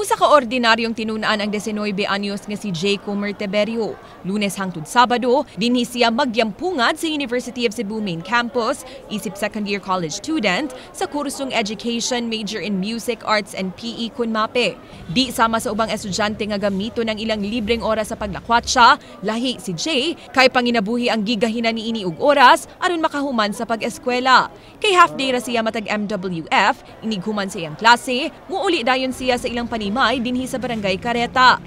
Usa ka ordinaryong tinun-an ang 19 anyos nga si Jay Comer Teberio. Lunes hangtod Sabado, dinhi siya magyampungad sa University of Cebu Main Campus, isip second year college student sa kursong Education major in Music Arts and PE kun MAPE. Di sama sa ubang estudyante nga gamito ng ilang libreng oras sa paglakwatsa, lahi si Jay kay panginabuhi ang gigahina niini og oras aron makahuman sa pag-eskwela. Kay half day ra siya matag MWF, inighuman sa iyang klase, muuli dayon siya sa ilang panimay dinhi sa Barangay Careta.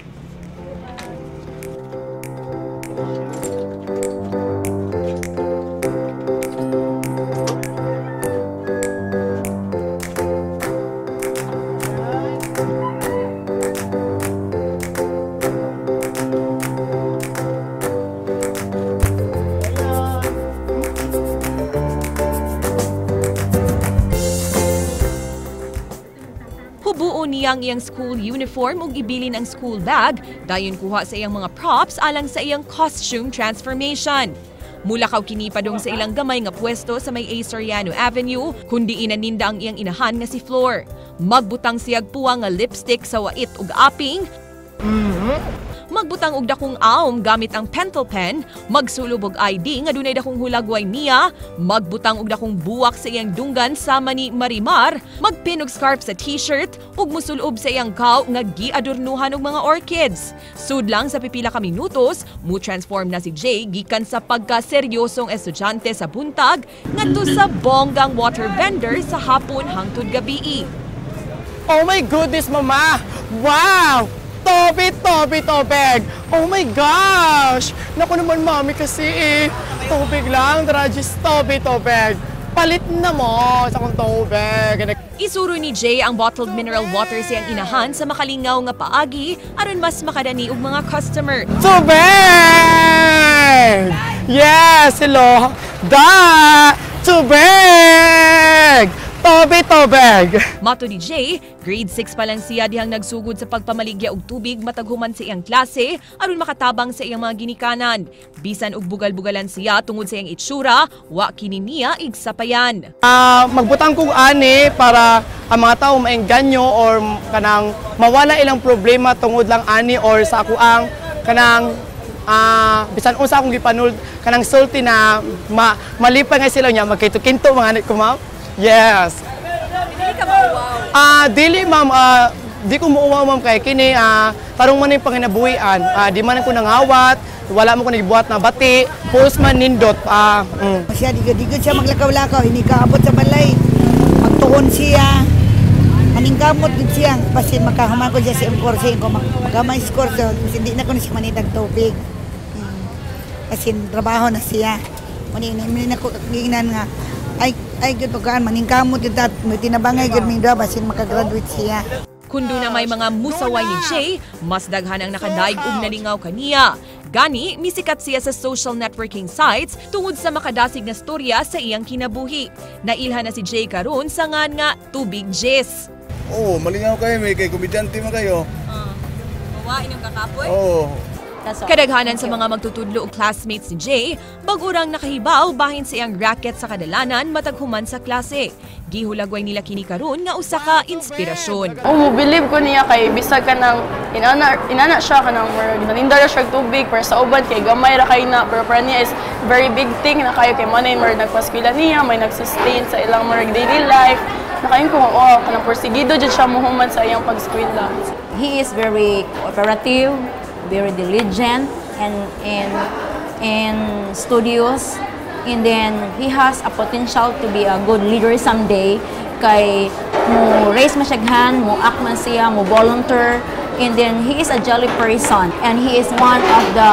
Hubuo niya ang iyang school uniform ug ibilin ang school bag, dayon kuha sa iyang mga props alang sa iyang costume transformation. Mulakaw kini padung sa ilang gamay nga pwesto sa may A. Soriano Avenue, kundi inaninda ang iyang inahan nga si Flor. Magbutang siyag puwa nga lipstick sa wait ug aping, magbutang og dakong aom gamit ang pentel pen, magsulob og ID nga dunay dakong hulagway niya, magbutang og dakong buwak sa iyang dunggan sama ni Marimar, magpin og scarf sa t-shirt ug musulob sa iyang kaw nga giadornuhan og mga orchids. Sudlang sa pipila ka minutos, mu-transform na si Jay gikan sa pagkaseryosong estudyante sa buntag ngadto sa bonggang water vendor sa hapon hangtod gabii. Oh my goodness, mama! Wow! Toby, Toby, tubig! Oh my gosh! Naku naman, mami, kasi eh. Tubig lang, Dragis, Toby, tubig. Palit na mo sa akong tubig. Isuro ni Jay ang bottled mineral water siyang inahan sa makalingaw nga paagi aron mas makadani og mga customer. Tubig! Yes, hello! Da! Tubig! Toby, tubig! Mato ni Jay, grade 6 pa lang siya dihang nagsugod sa pagpamaligya og tubig mataghuman sa iyang klase aron makatabang sa iyang mga ginikanan. Bisan og bugal-bugalan siya tungod sa iyang itsura, wa kini niya igsapayan. Magbutang kog ani para ang mga tao maengganyo or kanang mawala ilang problema tungod lang ani or sa ako ang kanang bisan unsa akong gipanul kanang sulti na malipay nga sila niya magkinto-kinto mga anak ko, ma'am. Yes. Dili ka mauwaw? Dili, ma'am. Di ko muuwaw, ma'am, kay kini tarong man yung panginabuhian. Di man ako nangawat, wala mo ko nagbuhat na bati, pulos man nindot. Siya digod-digod siya maglakaw-lakaw, hindi kaabot sa balay. Magtuon siya. Maningkamot gud siya basin makahuman ko siya sa kurso ko makahuman sa kurso, kasi hindi na ko na siya manitag tubig. Kasi trabaho na siya. Muni na ko giingnan nga ay gud pagkaan maningkamot gud at may tinabangay gud ming duha basin makagraduate siya. Kundo na may mga musaway ni Jay, mas daghan ang nakadaig og nalingaw kaniya. Gani, misikat siya sa social networking sites tungod sa makadasig nga storya sa iyang kinabuhi. Nailhan na si Jay karon sa ngan nga Tubig Jess. Oo, malingaw kayo, may kay komedyante man kayo. Mawa inyong kakapoy? Oo. Kadaghanan sa mga magtutudlo og classmates ni Jay, bag-urang nakahibaw bahin sa iyang racket sa kadalanan mataghuman sa klase. Gihulagway nila kini karon nga usa ka inspirasyon. Oh, believe ko niya kay bisag kanang inana siya kanang naninda ra siya tubig pero sa uban kay gamay ra kay na pero para niya is very big thing na kayo kay money mer nagpaskwela niya, may nagsustain sa ilang murag daily life. Nakain ko oh kanang porsigido jud siya mohuman sa iyang pagskwela. He is very cooperative, very diligent and studious, and then he has a potential to be a good leader someday kay mo raise masyaghan, mo act man siya, mo volunteer, and then he is a jolly person and he is one of the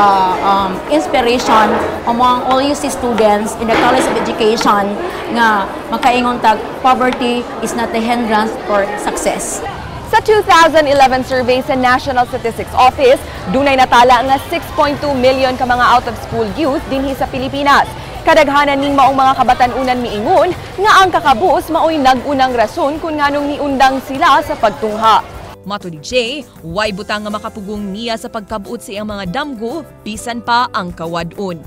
inspiration among all UC students in the College of Education nga makaingon tag poverty is not a hindrance for success. Sa 2011 survey sa National Statistics Office, dunay natala nga 6.2 million ka mga out-of-school youth dinhi sa Pilipinas. Kadaghanan ning maong mga kabatan-unan miingon nga ang kakabus maoy nag-unang rason kung nganong niundang sila sa pagtungha. Mato ni Jay, way butang nga makapugong niya sa pagkabuot sa iyang mga damgo, bisan pa ang kawadon.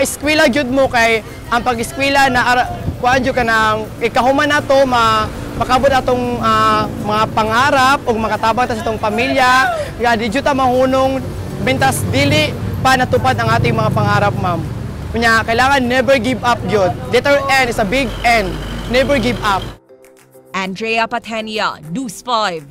Eskwela gyud mo kay ang pag-eskwela na kuan jud ka ng ikahuman nato ma makabot atong mga pangarap ug makatabang ta sa atong pamilya. Ya, di jud ta mahunong bintas dili pa natupad ang ating mga pangarap, ma'am. Kunya, kailangan never give up gyud. Letter N is a big N. Never give up. Andrea Patenia, News 5.